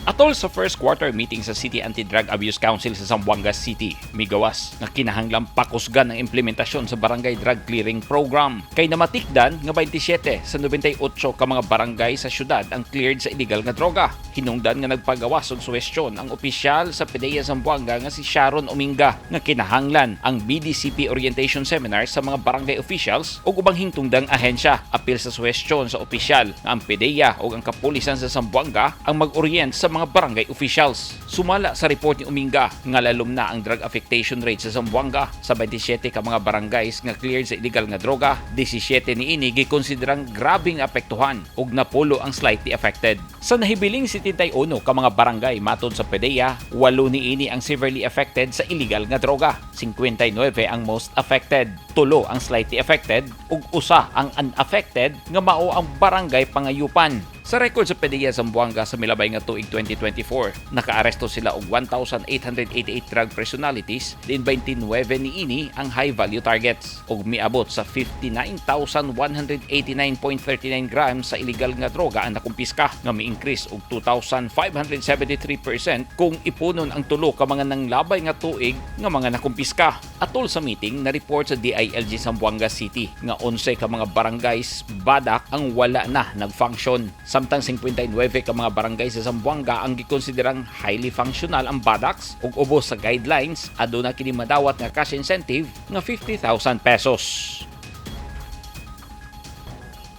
Atol sa first quarter meeting sa City Anti-Drug Abuse Council sa Zamboanga City, migawas nga kinahanglang pakusgan ang implementasyon sa Barangay Drug Clearing Program. Kay namatikdan nga 27 sa 98 ka mga barangay sa syudad ang cleared sa illegal nga droga. Hinungdan nga nagpagawas og suhestyon ang opisyal sa PDEA Zamboanga nga si Sharon Ominga nga kinahanglan ang BDCP orientation seminar sa mga barangay officials ug ubang hingtungdang ahensya. Apil sa suhestyon sa opisyal nga ang PDEA ug ang kapulisan sa Zamboanga ang mag-orient sa mga barangay officials. Sumala sa report ni Ominga nga lalom na ang drug affectation rate sa Zamboanga. Sa 27 ka mga barangays nga cleared sa illegal nga droga, 17 niini gikonsiderang grabeng apektuhan ug napulo ang slightly affected. Sa nahibiling 71 ka mga barangay, matod sa PDEA, 8 niini ang severely affected sa illegal nga droga, 59 ang most affected, 3 ang slightly affected ug 1 ang unaffected nga mao ang Barangay Pangayupan. Sa record sa PDEA Zamboanga sa milabay nga tuig 2024, nakaaresto sila og 1,888 drug personalities, din 29 niini ang high value targets ug miabot sa 59,189.39 grams sa illegal nga droga ang nakumpiska nga mi-increase og 2,573% kung ipunon ang tulo ka mga nanglabay nga tuig nga mga nakumpiska. Atol sa meeting, na report sa DILG Zamboanga City nga 11 ka mga barangays BADAC ang wala na nag-function. Samtang 59 ka mga barangay sa Zamboanga ang gikonsiderang highly functional ang BADACs ug ubos sa guidelines, aduna kini madawat nga cash incentive nga 50,000 pesos.